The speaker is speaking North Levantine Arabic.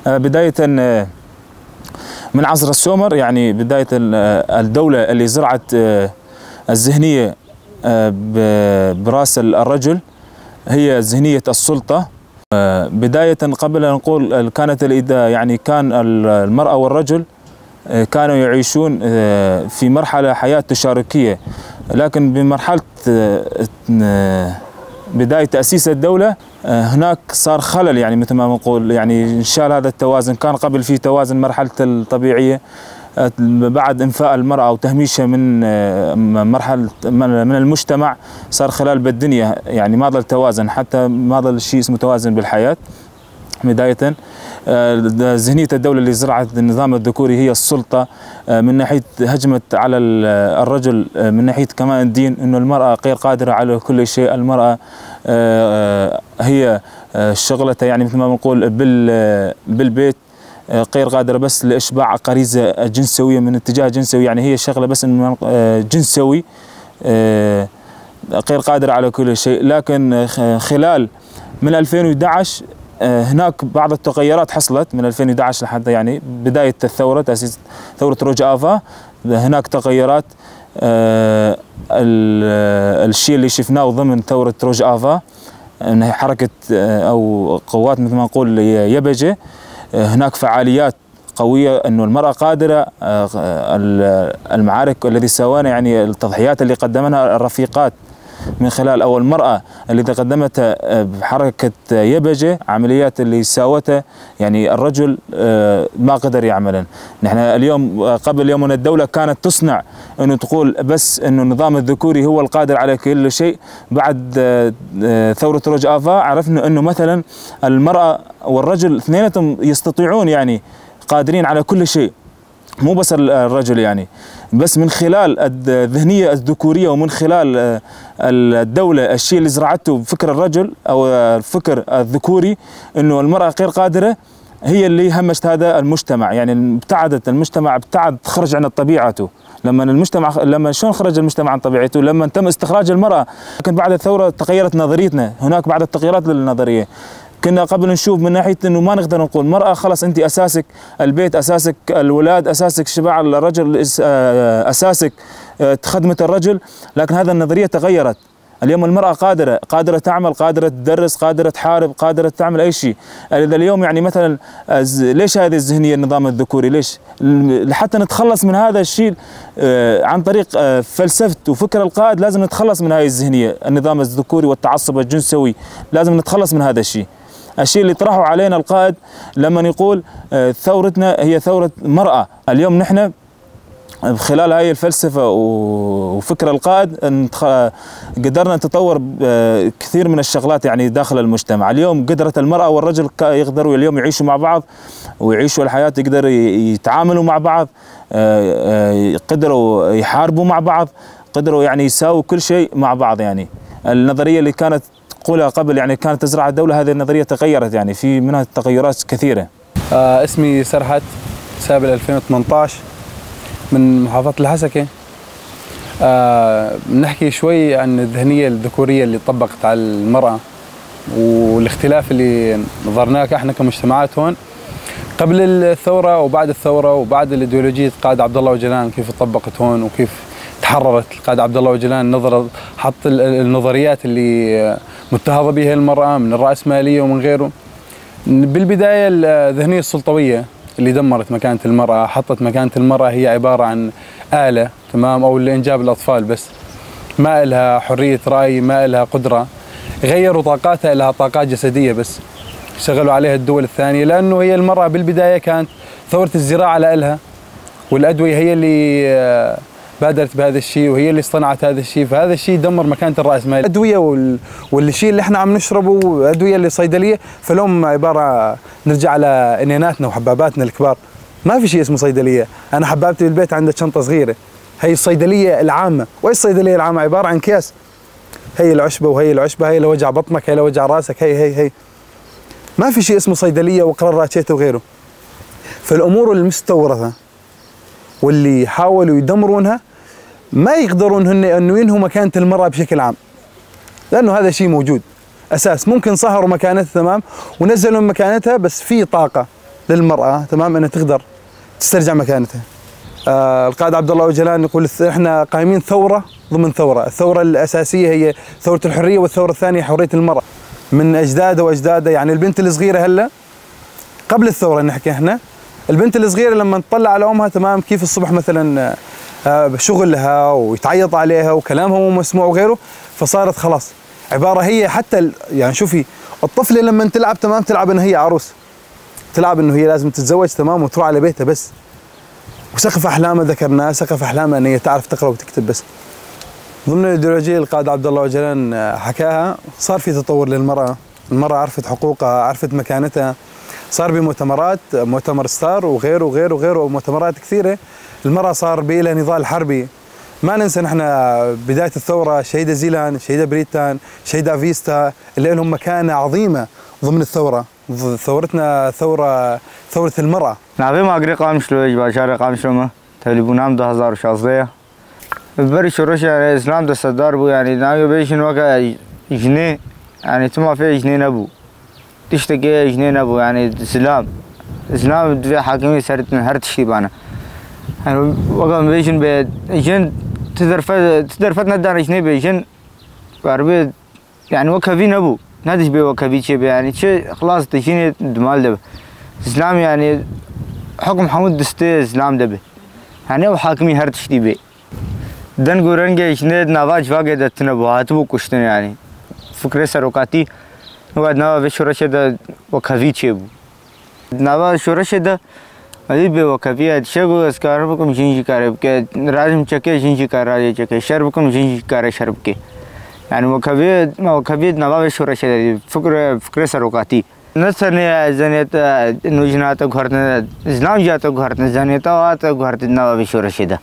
بداية من عصر السومر، يعني بداية الدولة اللي زرعت الذهنية براس الرجل هي ذهنية السلطة. بداية قبل أن نقول كانت يعني كان المرأة والرجل كانوا يعيشون في مرحلة حياة تشاركية، لكن بمرحلة بداية تأسيس الدولة هناك صار خلل، يعني مثل ما نقول يعني انشال هذا التوازن. كان قبل في توازن مرحلة الطبيعية، بعد انفاء المرأة وتهميشها من مرحلة من المجتمع صار خلال بالدنيا، يعني ما ظل توازن، حتى ما ظل شيء اسمه توازن بالحياة. بداية ذهنية الدولة اللي زرعت النظام الذكوري هي السلطة، من ناحية هجمت على الرجل، من ناحية كمان الدين انه المرأة غير قادرة على كل شيء، المرأة هي شغلتها يعني مثل ما بنقول بالبيت، غير قادرة بس لإشباع غريزة جنسوية من اتجاه جنسوي، يعني هي شغلة بس إنه جنسوي، غير قادرة على كل شيء. لكن خلال من 2011 هناك بعض التغيرات حصلت من 2011 لحد يعني بداية الثورة، تأسيس ثورة روج آفا، هناك تغيرات. الشيء اللي شفناه ضمن ثورة روج آفا انها حركة او قوات مثل ما نقول يبجة، هناك فعاليات قوية انه المرأة قادرة. المعارك الذي سوانا يعني التضحيات اللي قدمناها الرفيقات من خلال او المرأة اللي تقدمتها بحركة يبجة، عمليات اللي ساوتها يعني الرجل ما قدر يعملها. نحن اليوم قبل يوم الدولة كانت تصنع انه تقول بس انه النظام الذكوري هو القادر على كل شيء. بعد ثورة روج آفا عرفنا انه مثلا المرأة والرجل اثنيناتهم يستطيعون، يعني قادرين على كل شيء، مو بس الرجل يعني، بس من خلال الذهنية الذكورية ومن خلال الدولة الشيء اللي زرعته بفكر الرجل أو الفكر الذكوري إنه المرأة غير قادرة، هي اللي همشت هذا المجتمع، يعني ابتعدت المجتمع، ابتعد خرج عن طبيعته. لما المجتمع لما شلون خرج المجتمع عن طبيعته؟ لما تم استخراج المرأة. لكن بعد الثورة تغيرت نظريتنا، هناك بعض التغييرات للنظرية. كنا قبل نشوف من ناحية انه ما نقدر نقول مرأة خلص انت اساسك البيت، اساسك الولاد، اساسك شبع الرجل، اساسك خدمة الرجل، لكن هذا النظرية تغيرت. اليوم المرأة قادرة، قادرة تعمل، قادرة تدرس، قادرة تحارب، قادرة تعمل أي شيء. إذا اليوم يعني مثلا ليش هذه الذهنية النظام الذكوري؟ ليش؟ حتى نتخلص من هذا الشيء عن طريق فلسفة وفكر القائد لازم نتخلص من هذه الذهنية، النظام الذكوري والتعصب الجنسوي، لازم نتخلص من هذا الشيء. الشيء اللي طرحه علينا القائد لما يقول ثورتنا هي ثورة مرأة. اليوم نحن خلال هاي الفلسفة وفكر القائد قدرنا نتطور كثير من الشغلات يعني داخل المجتمع. اليوم قدرت المرأة والرجل يقدروا اليوم يعيشوا مع بعض ويعيشوا الحياة، يقدروا يتعاملوا مع بعض، قدروا يحاربوا مع بعض، قدروا يعني يساووا كل شيء مع بعض. يعني النظرية اللي كانت تقولها قبل يعني كانت تزرع الدولة، هذه النظرية تغيرت، يعني في منها تغيرات كثيرة. اسمي سرحت سابل 2018 من محافظة الحسكة. بنحكي شوي عن الذهنية الذكورية اللي طبقت على المرأة والاختلاف اللي نظرناه احنا كمجتمعات هون قبل الثورة وبعد الثورة وبعد الإيديولوجية القائد عبد الله أوجلان كيف طبقت هون وكيف تحررت القائد عبد الله أوجلان، نظر حط النظريات اللي متهضة بها المرأة من الرأسمالية ومن غيره. بالبداية الذهنية السلطوية اللي دمرت مكانة المرأة، حطت مكانة المرأة هي عبارة عن آلة، تمام، أو لإنجاب الأطفال بس، ما لها حرية رأي، ما لها قدرة. غيروا طاقاتها لها طاقات جسدية بس، شغلوا عليها الدول الثانية، لأنه هي المرأة بالبداية كانت ثورة الزراعة لها والأدوية هي اللي بادرت بهذا الشيء وهي اللي صنعت هذا الشيء، فهذا الشيء دمر مكانة الرأسمال. الأدوية والشيء اللي احنا عم نشربه والأدوية اللي صيدلية، فلهم عبارة نرجع على إنيناتنا وحباباتنا الكبار، ما في شيء اسمه صيدلية. أنا حبابتي بالبيت عندها شنطة صغيرة، هي الصيدلية العامة. وإيش الصيدلية العامة؟ عبارة عن كيس، هي العشبة وهي العشبة، هي لوجع بطنك، هي لوجع راسك، هي هي هي. ما في شيء اسمه صيدلية وقرار راتشيتا وغيره. فالأمور المستورثة واللي حاولوا يدمرونها ما يقدرون هن انه ينهوا مكانة المرأة بشكل عام، لأنه هذا شيء موجود أساس. ممكن صهروا مكانتها تمام ونزلوا من مكانتها، بس في طاقة للمرأة، تمام، انها تقدر تسترجع مكانتها. القائد عبد الله اوجلان يقول احنا قايمين ثورة ضمن ثورة، الثورة الأساسية هي ثورة الحرية، والثورة الثانية حرية المرأة. من أجداده وأجداده، يعني البنت الصغيرة هلا قبل الثورة نحكي احنا، البنت الصغيرة لما تطلع على أمها، تمام، كيف الصبح مثلا شغلها ويتعيط عليها وكلامها مو مسموع وغيره، فصارت خلاص عبارة هي حتى يعني شوفي الطفلة لما تلعب، تمام، تلعب انها هي عروس، تلعب انه هي لازم تتزوج، تمام، وتروح على بيتها بس. وسقف احلامها ذكرناه، سقف احلامها ان هي تعرف تقرا وتكتب بس. ضمن الايديولوجية القائد عبد الله اوجلان حكاها، صار في تطور للمراة، المراة عرفت حقوقها، عرفت مكانتها، صار بمؤتمرات، مؤتمر ستار وغيره وغيره وغيره، مؤتمرات كثيرة، المراة صار بها نضال حربي. ما ننسى نحن بداية الثورة الشهيدة زيلان، الشهيدة بريتان، الشهيدة افيستا، اللي لهم مكانه عظيمة ضمن الثورة. ثورتنا ثورة المراة. ناوی ماگری قامشلو باشار قامشلو ما تلیبونام 2016 بری شروع يعني اسلام دستدار بو، يعني ناوی بیشن وقت جنيه، يعني تما في جنيه نبو تشتكي جنيه نبو، يعني اسلام في حاكمي سرت هر تشي بانا، يعني وقت بيشن بجن تدرفت ندار جنيه بيجن عربي، يعني وكفي نبو نادش بي وكفي شي، يعني شي خلاص تجيني دمال دب اسلام، يعني حكم حمود دستي اسلام دبي، يعني او حاكمي هر تشتي بي دن گورنگ جنید نواج واگه دتنه بو هاتبو کشتن، يعني فکر سروکاتی و نوا به شورش ده وکوی چه بو نوا شورش ده ادی به وکوی شگو اسکار بکم جنجی کار بکه راجم چکه جنجی کار راجه چکه شر بکم جنجی کار شر بکه، يعني وکوی ما وکوی نوا به شورش ده فکر سروکاتی نسنه زنیت نوجنات گھرت اسلام جات گھرت زنیت وات گھرت نوا به شورش ده.